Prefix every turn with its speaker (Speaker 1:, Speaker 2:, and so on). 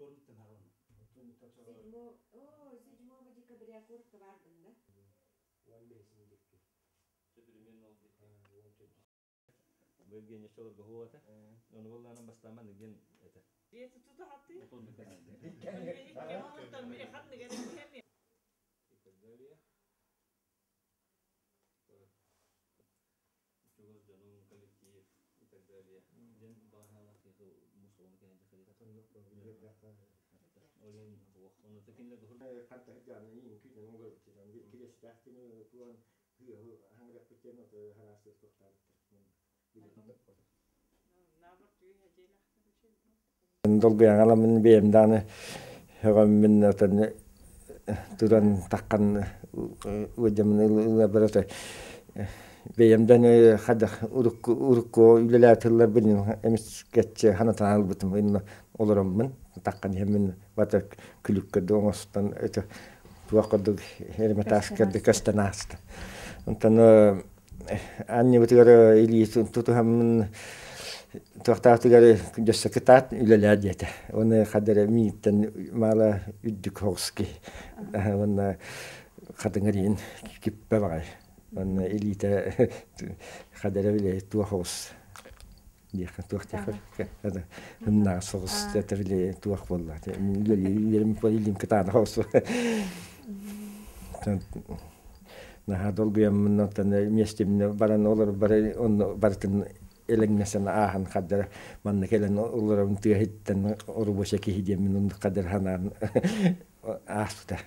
Speaker 1: Седьмого декабря куртка бардым да?
Speaker 2: Евгений Чолорго хуата. Ону боллаанан бастааман диэн этэ. И так далее. Чугас дьонуҥ, коллектив и так далее. Диэн баҕаһаалаах киһи мусуону кэһэн
Speaker 3: Долгуйаҥа ыламмын бэйэм даҕаны сөҕөммүн отон туран таххан ыалдьаммын ылабар ото бэйэм да хайдах урукку урукку үлэлээтиллэрбин эмискэччи санатан ылбытым инна олороммун таххан иһэммин бата күлүккэ да оҥостон это туох курдук Эрмитаж курдук көстөн ааста. Онтон анньыбытыгар илиитин тутуһаммын туохтаатыгар дьөссө кытаат үлэлээ диэтэ. Уонна хадара мииттэн маала үрдүк соҕус киһи. Уонна хатыҥыр иһин киппэ баҕай. Уонна илиитэ хадара били туох оҕус диэххэ туох диэххэ ыннаҕа соҕус это били туох буолла үлэлиирим илиим кытаанах оҕус наһаа долгуйаммын оттон миэстэммин баран олор бары онно барытын элэҥнэсэн ааһан хаддара манна кэлэн олоробун тыаһыттан оробуоча киһи диэммин оннук хаддар санаан ааспыта.